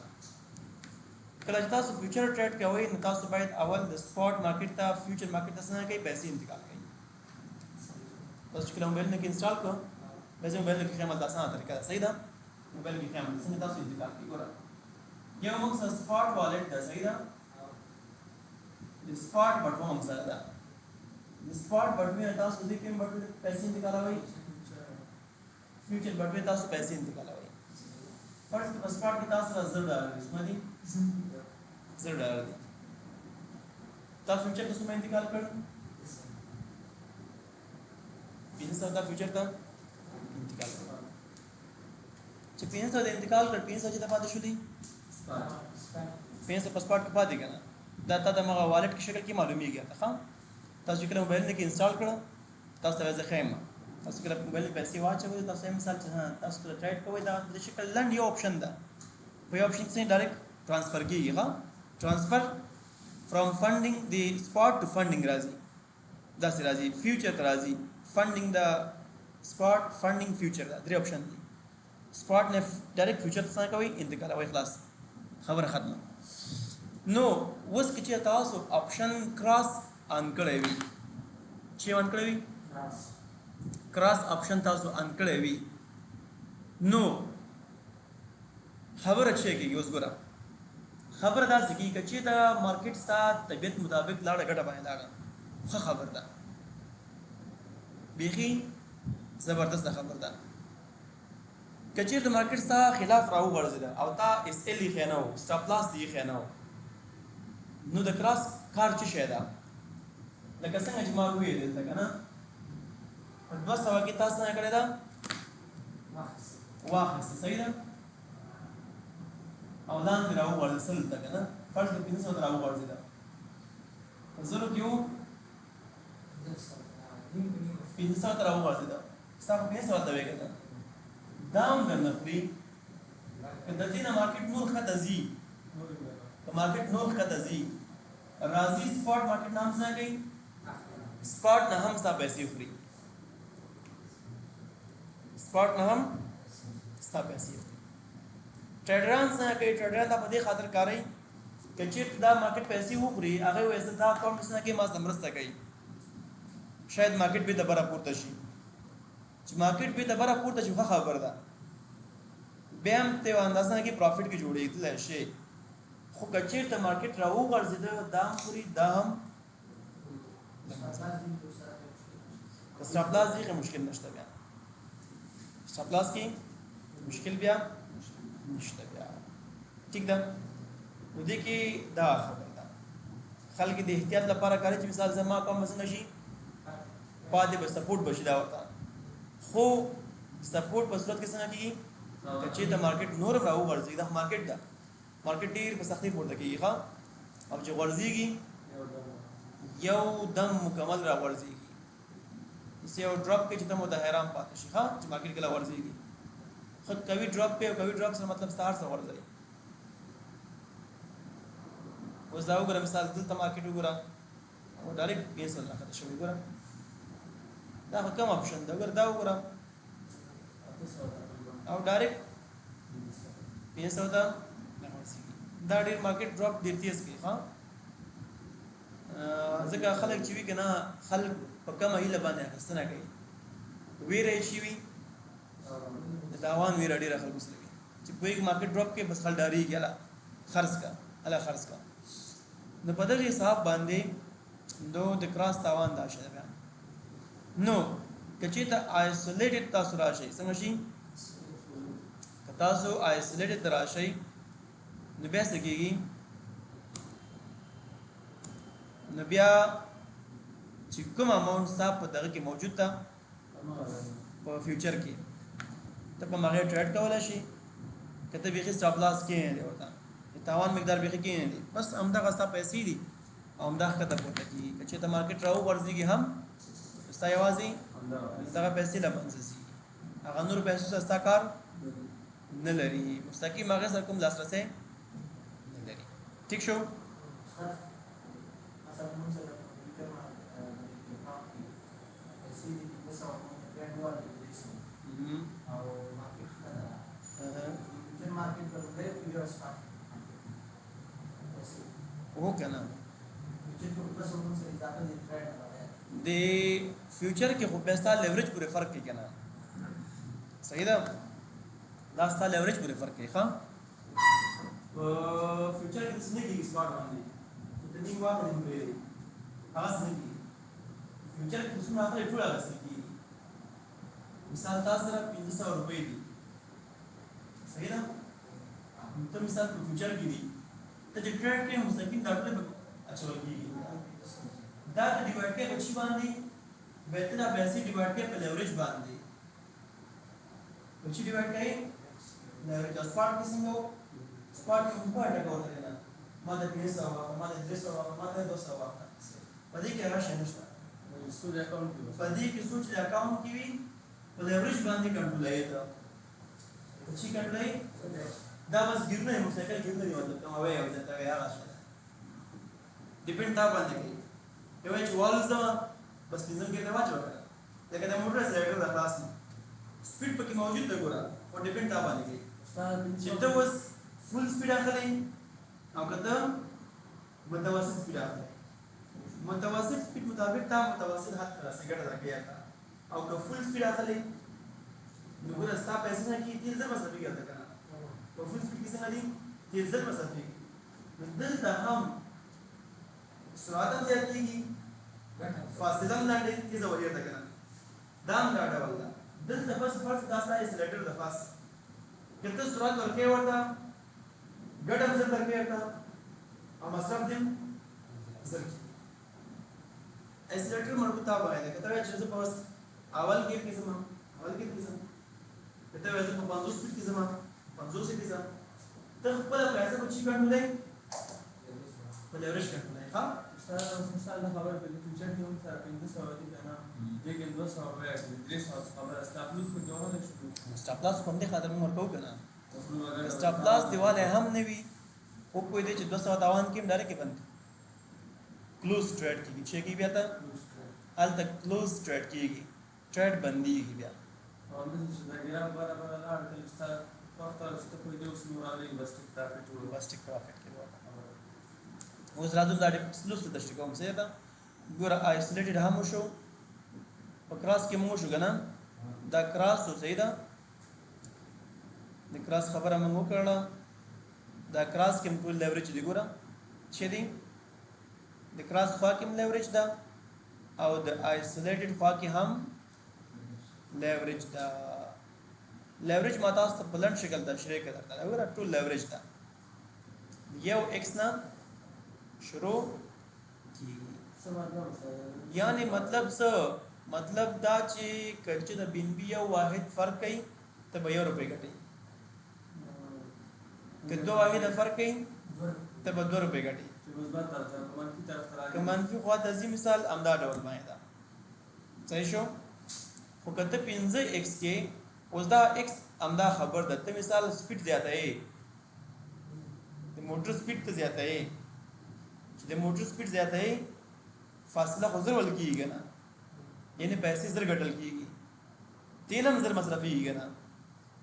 کله چې تاسو future trade کوئ، نو تاسو باید اول د spot market ته future market ته څنګه کوئ؟ پیسې انتقال کوئ. تاسو چې کله موبایل نه کې install کړو، پیسې موبایل کې خیمه، اسانه طریقه ده، صحیح ده؟ موبایل کې خیمه څنګه تاسو انتقال کوئ؟ ګوره، یو موږ سره spot wallet ده، صحیح ده؟ د spot بټوه موږ سره ده. د spot بټوې نه تاسو دې کوم بټوې پیسې انتقالوئ؟ Future بټوې تاسو پیسې انتقالوئ. فرض کړه په spot کې تاسو سره 1000 ډالر دي، څومره دي؟ 1000 ډالر دي. تاسو future ته څومره انتقال کړ؟ 500 دا future ته انتقال کړ. چې 500 د انتقال کړ، 500 چې ته پاتې شولې، 500 په spot کې پاتې کنه. دا تا د مغه wallet کې شکل کې معلومیږي ته. ښه، تاسو کله موبایل کې install کړو، تاسو ته زه ښیم، تاسو کله موبایل کې پیسې واچوئ، تاسو یې مثال چې ها تاسو کله trade کوئ، دا د شکل لنډ یو option ده. په یو option کې direct transfer کیږي. ښه، transfer from funding the spot to funding راځي، داسې راځي، future ته راځي، funding the spot، funding future، دا درې option دي. spot نه direct future ته څنګه کوي؟ انتقالوي، خلاص، خبره ختمه. نو اوس که چې تاسو option cross on کړی وي، چې on کړی وي، cross option تاسو on کړی وي، نو خبره چې کېږي؟ اوس ګوره، خبره داسې کېږي چې دا market ستا طبیعت مطابق لاړه، ګټه باندې لاړه، ښه خبر ده، بیخي زبردسته خبر ده. که چېرته market ستا خلاف راوغورځېده او تا SL یې نه و، stop loss یې نه و، نو د cross کار څه شی ده؟ لکه څنګه چې ما وویل دلته که نه، په 200 کې تاسو څنګه کړې ده؟ واخیسته، صحیح ده، او لاندې راوغورځېده 100 ته که نه. فرض کړه 500 ته راوغورځېده، په زرو کې و، 500 ته راوغورځېده، ستا خو 500 ته وې که نه، دا هم درنه خوري. که د دې نه market نور ښکته ځي، که market نور ښکته ځي راځي، spot market نه هم څنګه کوي؟ spot نه هم ستا پیسې خوري، spot نه هم ستا پیسې خوري. trader ان څنګه کوي؟ trader ان دا په دې خاطر کاروي که چېرته دا market پیسې وخوري، هغه وایي زه دا account څنګه کوي، ما سره مرسته کوي، شاید market بېرته بره پورته شي. چې market بېرته بره پورته شي، ښه خبر ده، بیا هم ته یوه اندازه نه کې profit کې جوړېدلی شي. خو که چېرته market راوغورځېده، دا هم خوري، دا هم. stop loss دی، مشکل نشته. بیا stop loss کې مشکل بیا نشته، بیا ټیک ده. نو دې کې دا خبر ده، خلک د احتیاط لپاره کوي چې مثال زما کوم څنګه شي، پاتې به support بشي دا ورته. خو support په صورت کې څنګه کیږي؟ که چېرته market نور هم راوغورځي، دا market ده، market ډیر په سختۍ پورته کیږي. ښه، او چې غورځېږي، یو دم مکمل راغورځېږي، داسې یو drop کوي چې ته مو د حیران پاتې شي. ښه، چې market کله غورځېږي، ښه قوي drop کوي، او قوي drop سره مطلب ستا هر څه غورځوي. اوس دا وګوره، مثال دلته market وګوره، او direct 500 راکښته شوی. وګوره، دا خو کم option ده. وګوره، دا وګوره، او direct 500 ته راغورځېږي. دا ډېر market drop ډېر تیز کوي. ښه، ځکه خلک چې وي که نه، خلک په کمه هیله باندې اخیستنه کوي. ویره یې چې وي، د تاوان ویره ډېره خلکو سره وي، چې پوهېږي market drop کوي، بس خلک ډارېږي، هله خرڅ کا، هله خرڅ کا. نو په دغه حساب باندې نو د cross تاوان دا شی بیا. نو که چېرته isolated تاسو راشئ، څنګه شي؟ که تاسو isolated راشئ، نو بیا څه کېږي؟ نو بیا چې کوم amount ستا په دغه کې موجود ده، په future کې، ته په هغې trade کولی شي. که ته بیخي stop loss کې نه دی، ورته د تاوان مقدار بیخي کې نه دی، بس همدغه ستا پیسې دي او همدا ښکته پورته کېږي. که چېرته market راوغورځېږي هم، ستا یوازې دغه پیسې له منځه ځي، هغه نور پیسو سره ستا کار نه لري، مستقیم هغې سره کوم لاسرسی نه لري. ټیک شو؟ مثلا موږ سره په کمپیوټر باندې account کې پیسې دي 500، موږ trade والے 300 او market ښه ده. Future market په لومړی یو spot پیسې وو که نه؟ Future په 200 موږ سره اضافه دي trade بغیر. د future کې خو بیا ستا leverage پورې فرق کوي که نه؟ صحیح ده، دا ستا leverage پورې فرق کوي. ښه، په future کې څه نه کېږي. Spot باندې چې ته نیم واخلې، نیم پرېږدې، هغه څه نه کېږي. Future کې څومره اخلې، ټول اخیستل کېږي. مثال تا سره 500 روپۍ دي، صحیح ده؟ ته مثال په فیوچر کې دي، ته چې ټریډ کوې مستقیم دا ټول اچول کېږي. دا ته ډیوایډ کوې په څه باندې؟ بیا ته دا پیسې ډیوایډ کوې په لیوریج باندې. په څه ډیوایډ کوې؟ لیوریج. او سپاټ کې څنګه و؟ سپاټ کې هم په ټکه ورته نه، ما ته 500 واخله، ما ته 300 واخله، ما ته 200 واخله. په دې کې هغه شی نشته. سود اکاونټ کې په دې کې سوچ د اکاونټ کې وي، په لیوریج باندې کنټرولوي. ته په څه کنټرولوي؟ دا بس ګیرونه یې موټرسایکل ګیرونه دي، مطلب کموي او زیاتوي هغه شی ده. ډیپینډ تا باندې کوي. یو چې والوځه بس پنځم ګیر ته واچوه که نه، لکه د موټر سلیډر د خلاص نو سپیډ پکې موجود دی ګوره، خو ډیپینډ تا باندې کوي چې ته اوس فول سپیډ اخلې او که ته متوسط سپیډ اخلې. متوسط سپیډ مطابق تا متوسط حد ته رسې، ګټه درکوي هلته. او که فول سپیډ اخلې نو ګوره ستا پیسې نه کېږي، تېل زر مصرفېږي هلته که نه. په فول سپیډ کې څنګه دي؟ تېل زر مصرفېږي. نو دلته هم سرعت هم زیات کېږي، فاصله هم لنډې تېزه وهي ورته که نه. دا هم دا ډول ده. دلته بس فرض دا ستا ایسیلیټر ده، بس که ته سرعت ورکوې ورته، ګټه هم زر درکوي ورته او مصرف دې هم زر کېږي. ایسیلیټر مربوط تا باندې ده. که ته وایې چې زه په بس اول ګیر کې ځم، اول ګیر کې ځم، که ته وایې زه په 50 سپیډ کې ځم، 50 کې ځم، ته خپله پیسه په چی کنټرولوې؟ په لیوریج کنټرولوې. ښه استاد اوس مثال د خبره په دې فیوچر کې هم سره 500 دي که نه، دې کې 200 بیه کړي، 300 خبره سټاپ لوس پکې وهلی شو. سټاپ لاس خو همدې خاطر موږ ورکوو که نه. اوس نو اگر سټاپ لاس دیوالی هم نه وي، وپوهېدې چې 200 تاوان کې هم ډایرکټ یې بند کړي. کلوز ټریډ کېږي، چې کېږي بیا ته هلته کلوز ټریډ کېږي، ټریډ بندېږي بیا. او همداسې چې دا ګراف بره بره لاړ، کله چې ستا وخت راغی چې ته پوهېدې اوس نور راغلی، بس ټیک پرافټ وو. بس ټیک پرافټ کې ورته. اوس راځم دا لوست تشریح کوم. صحیح ده؟ ګوره آیسولیټډ هم وشو، په کراس کې موږ شو که نه، دا کراس و. صحیح ده؟ د کراس خبره موږ وکړه. دا کراس کې هم ټول لیوریج دی. ګوره چې دی د کراس خوا کې هم لیوریج ده او د آیسولیټډ خوا کې هم لیوریج ده. لیوریج ما تاسو ته په لنډ شکل تشریح کړه درته. وګوره ټول لیوریج ده، یو ایکس نه شروع کیږي. څه مطلب استاد؟ یعنی مطلب څه؟ مطلب دا چې کله چې د بي ان بي یو واحد فرق کوي ته به یو روپۍ ګټې، که دوه واحده فرق کوي ته به دوه روپۍ ګټې. چې مثبت طرف ته، که منفي طرف ته راځي، که منفي خوا ته ځي مثال همدا ډول باندې ده. صحیح شو؟ خو که ته 5 ایکس کې اوس دا ایکس همدا خبر ده، ته مثال سپیډ زیاتوې، د موټر سپیډ ته زیاتوې، چې د موټر سپیډ زیاتوې فاصله خو زر ول کېږي که نه، یعنې پیسې زر ګټل کېږي، تیل هم زر مصرفېږي که نه.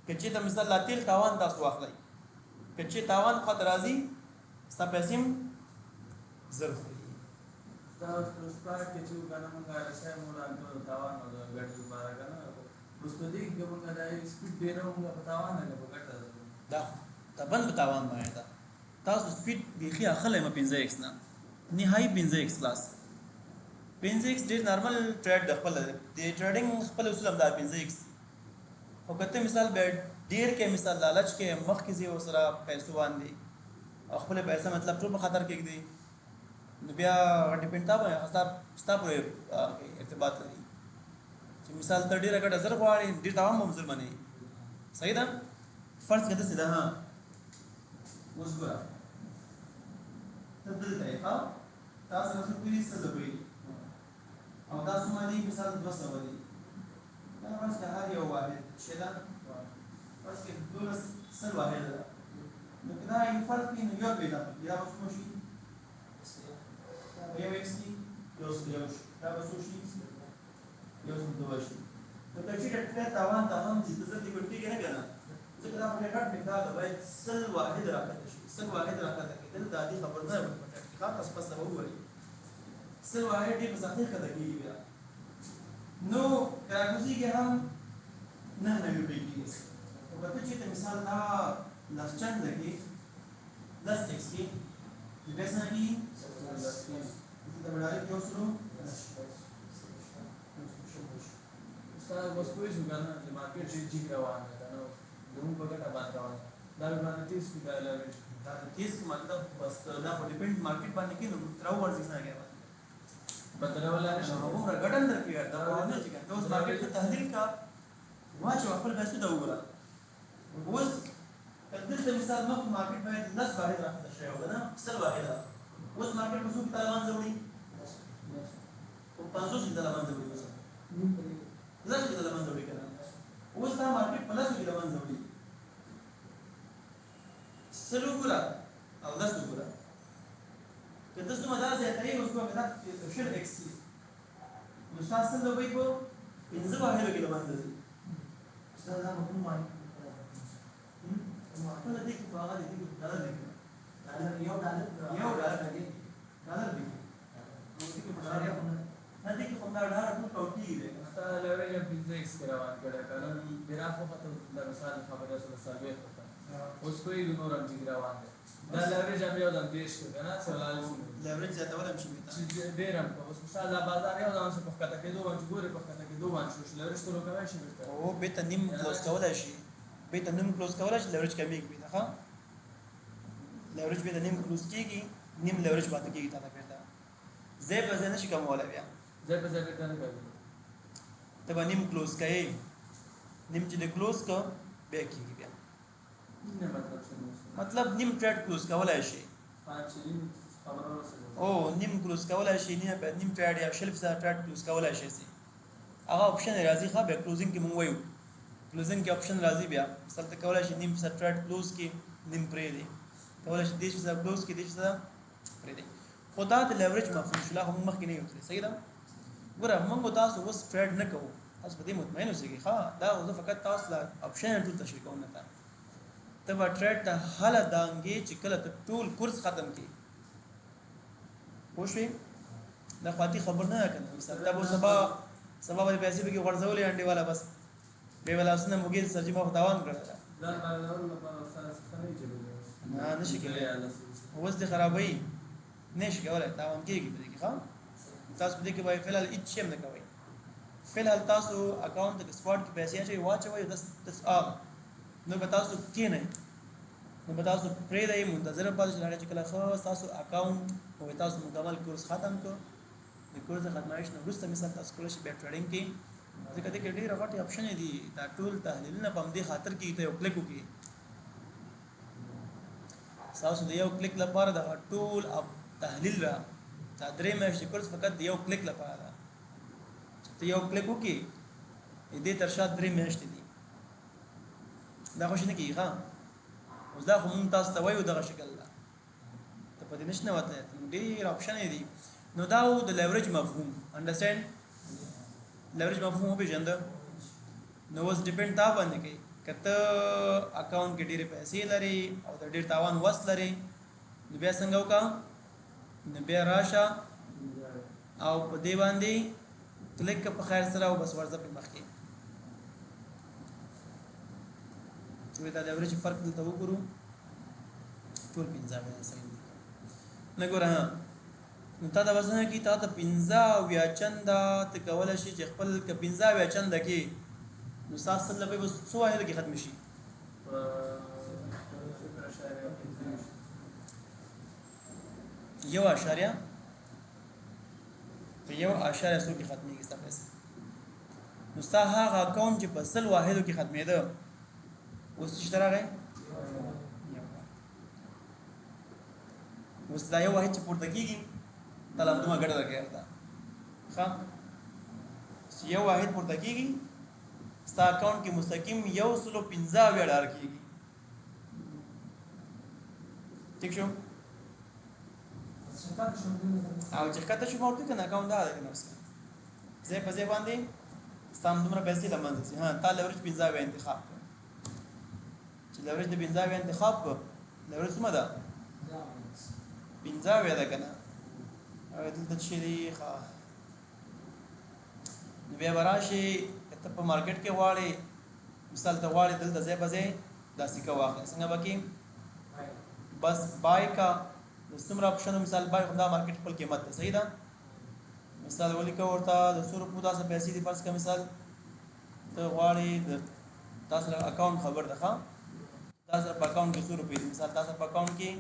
که چېرته مثال لا تیل تاوان تاسو واخلئ، که چې تاوان خوا ته راځي ستا پیسې هم زر خوري. دا اوس په سپاټ کې چې که نه موږ آر اس آی مو راکړو تاوان او د ګټې لپاره که نه، اوس په دې کې موږ دا سپیډ ډېروو، موږ په تاوان نه که په ګټه ځو؟ دا خو طبعاً په تاوان باندې ده. تاسو سپیډ بیخي اخلئ مه 5 ایکس نه، نهایي 5 ایکس خلاص. 5 ایکس ډېر نارمل ټریډ د خپل د ټریډینګ خپل اصول هم دا 5 ایکس. خو که ته مثال بیا ډېر کې مثال لالچ کې مخکې ځې ورسره پیسو باندې او خپلې پیسې مطلب ټول په خطر کې ږدې، نو بیا ډیپینډ تا باندې ستا پورې ارتباط لري. چې مثال ته ډېره ګټه زر غواړې، ډېر تاوان به هم زر منې. صحیح ده؟ فرض کړه داسې ده. ها اوس ګوره ته دلته یې، ښه تا سره څوک دي؟ سل روپۍ دي او دا څومره دي؟ مثال 200 دي. دا فرض کړه هر یو واحد چې ده، فرض کړه 12 سل واحد ده، نو که دا یو فرض کړي نو یو روپۍ اضافه کړي، دا به څومره شي؟ دا به یو ایکس شي، یو سل یو شي، دا به څو شي؟ یو سل دوه شي. نو که چېرې ټری تاوان ته هم ځي، ته زر دې ګټېږي نه که نه، ځکه دا خو ډېر غټ مقدار ده، باید سل واحد راکښته شي. سل واحد راکښته کېدل د عادي خبر نه ده په ټریډ کې. ښه تاسو بس ته وګورئ، سل واحد ډېر په سختۍ ښکته کېږي بیا. نو که راکوزېږي هم 99 روپۍ کېږي. خو که ته چېرته مثال دا لس چنده کې لس ایکس کې نو بیا څنګه کېږي؟ دلته به ډایرکټ یو سلو استاد اوس پوه شو که نه چې مارکیټ ډېر جګ روان دی که نه، زموږ په ګټه باندې روان دی. دا به باندې تیز کړو دا لیوریج. دا تیز مطلب بس دا خو ډیپند مارکیټ باندې کې نو تر ورځې څنګه کې بدلولی نه شي. هغومره ګټه نه درکوي. دا خو نه چې ته اوس مارکیټ ته تحلیل کا واچوه، خپل پیسو ته وګوره. اوس که دلته مثال مخکې مارکیټ باید لس واحد راکښته شوی و که نه، 100 واحده، اوس مارکیټ په څو کې تا له منځه وړي؟ په 50 کې ته له منځه وړي. اوس لسو کې ته له منځه وړي که نه؟ اوس دا مارکیټ په لسو کې له منځه وړي. 100 وګوره او لس وګوره، که ته څومره دا زیاتوې، اوس ګوره که دا 20 ایکس نو ستا 100 روپۍ په 5 واحدو کې له منځه ځي. استاد دا کوم مارکیټ؟ خپله دې کې خو هغه دی، دې کې خو ډالر دی که نه؟ ډالر، یو ډالر. یو ډالر دی، ډالر دی. نو دې کې خو ډالر نه، دې کې خو همدا ډالر ټول کاونټ کېږي دی. استاد لیوریج هم 5 ایکس کې روان کړی که نه، ګراف وخته، د مثال خبره سره 40 ته اوس پوهېږو، نور هم ټیک روان دی. دا لیوریج هم یو دم 30 کړ که نه، څلور لیوریج زیاتول هم شي بېرته. چې ډېر هم که اوس مثال دا بازار یو دم څه په ښکته کېدو باندې ګورې، په ښکته کېدو باندې شو، لیوریج شروع کولی شي بېرته. او بېرته نیم کلوز کولی شي، بېرته نیم کلوز کولی شي، لیوریج کمېږي بېرته. ښه، لیوریج بېرته نیم کلوز کېږي، نیم لیوریج پاتې کېږي تا ته بېرته. ځای په ځای نه شي کمولی بیا. ځای په ځای بېرته نه کوي. ته به نیم کلوز کوې، نیم چې دې کلوز کړ بیا کېږي بیا. نه، مطلب څه؟ مطلب نیم ټریډ کلوز کولای شي. چې نیم خبره ورسېده. او نیم کلوز کولای شي، نیم ټریډ یا 20% ټریډ کلوز کولای شي. هغه اپشن راځي. ښه، بیا کلوزینګ کې مونږ وایو، کلوزینګ کې اپشن راځي بیا. مثال ته کولای شي نیم فیصد ټریډ کلوز کې، نیم پرې دی، کولای شي 30% کلوز کې، 30% پرې دی. خو دا د لیوریج مفهوم شو، لا خو مونږ مخکې نه یو تللی. صحیح ده؟ ګوره، مونږ تاسو اوس ټریډ نه کوو، تاسو په دې مطمئن اوسئ. ښه، دا زه فقط تاسو له اپشن ټول تشریح کوم. نه، ته به ټریډ ته هله دانګې چې کله ته ټول کورس ختم کړې. پوه شوې؟ دا خو عادي خبر نه ده که نه؟ مثال ته به سبا سبا به پیسې پکې غورځولې، انډیواله بس بې به لاسونه موږې سرجي، ما خو تاوان کړی ده. ځان بدلولو لپاره استاد څه نه چلېږي. نه، نشي کېدای. اوس دې خرابوي، نه شي کولی، تاوان کېږي په دې کې. ښه، تاسو په دې کې باید فی الحال هېڅ شی هم نه کوئ. فی الحال تاسو اکاونټ ته سپاټ کې پیسې اچوئ، واچوئ، that's all. نو به تاسو کښېنئ، نو به تاسو پرېږدئ، منتظر پاتې شئ چې کله ښه ستاسو اکاونټ او تاسو مکمل کورس ختم کړ. د کورس د ختمایش نه وروسته مثال تاسو کولی شئ بیا ټریډینګ کې، ځکه دې کې ډېره غټې اپشنې دي. دا ټول تحلیلونه په همدې خاطر کې ته یو کلیک وکړي، ستاسو د یو کلیک لپاره دغه ټول تحلیل را، دا 3 میاشتې کورس فقط د یو کلیک لپاره ده چې ته یو کلیک وکړې، دې تر شا 3 میاشتې دي. دا خوشې نه کېږي. ښه، اوس دا خو مونږ تاسو ته وایو دغه شکل ده، ته په دې نشي ننوتلی، ډېر اپشنې دي. نو دا و د لیوریج مفهوم. انډرسټینډ؟ لیوریج مفهوم وپېژنده؟ نو اوس ډیپند تا باندې کوي. که ته اکاونټ کې ډېرې پیسې لرې او د ډېر تاوان وس لرې، نو بیا څنګه وکړه؟ نو بیا راشه او په دې باندې کلیک په خیر سره او بس ورځه پې مخکې. دا لیوریج فرق دلته وګورو، ټول 75 صحیح دي. نه ګوره، ها، نو تا ته به څنګه کړي؟ تا ته 75 چنده ته کولی شي چې خپل که 75 چنده کې، نو ستا 100 روپۍ به څو واحدو کې ختمې شي؟ په 0.25. یو اعشاریه، په یو اعشاریه څو کې ختمېږي ستا پیسې. نو ستا هغه اکاونټ چې په 100 واحدو کې ختمېده، اوس څه ته راغی؟ یو واحد. اوس دا یو واحد چې پورته کېږي، تا له همدومره ګټه درکوي ورته. ښه، چې یو واحد پورته کېږي، ستا اکاونټ کې مستقیم 175 ډالر کېږي. ټیک شو؟ او چې ښکته شو، ما ورته کنه اکاونټ دا دی کنه، اوس ځای په ځای باندې ستا همدومره پیسې له منځه ځي. ها، تا لیوریج 75 انتخاب کړ، چې لیوریج د 75 انتخاب کړ، لیوریج څومره ده؟ 75 ده که نه؟ او دلته څه دی؟ ښه، نو بیا به راشي، که ته په مارکیټ کې غواړې، مثال ته غواړې دلته ځای په ځای دا سکه واخلې، څنګه به کې؟ بس بای کا. د څومره اپشنو مثال بای، خو دا مارکیټ خپل قیمت ده. صحیح ده؟ مثال ولیکه ورته د څو روپو تاسو پیسې دي. فرض که مثال ته غواړې، د تاسو اکاونټ خبر ده. ښه. تا سره په اکاونټ کې څو روپۍ دي؟ مثال تا سره په اکاونټ کې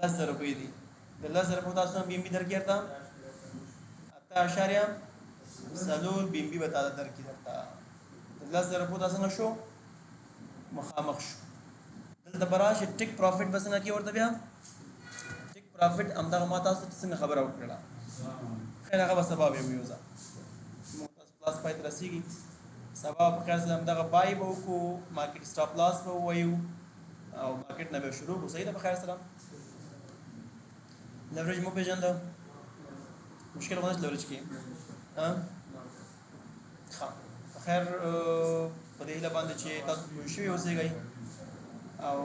10,000 روپۍ دي، د 10,000 روپو تاسو بي ام بي درکې درته 8.4 بي ام بي به تا درکې درته. د 10,000 روپو تاسو څنګه شو؟ مخامخ شو. دلته به راشي ټیک پروفټ به څنګه کې ورته بیا ټیک پروفټ همدغه ما تاسو ته څنګه خبره وکړه. خیر، هغه به سبا بیا ویو. ځه، موږ تاسو کلاس پای ته رسېږي. سبا په خیر سره همدغه buy به وکړو، market stop loss به ووایو او market نه به شروع کړو. صحیح ده؟ په خیر سره. leverage مو پېژنده؟ مشکل خو نشته leverage کې؟ ها، ښه، په خیر. په دې هیله باندې چې تاسو پوه شوي اوسئ او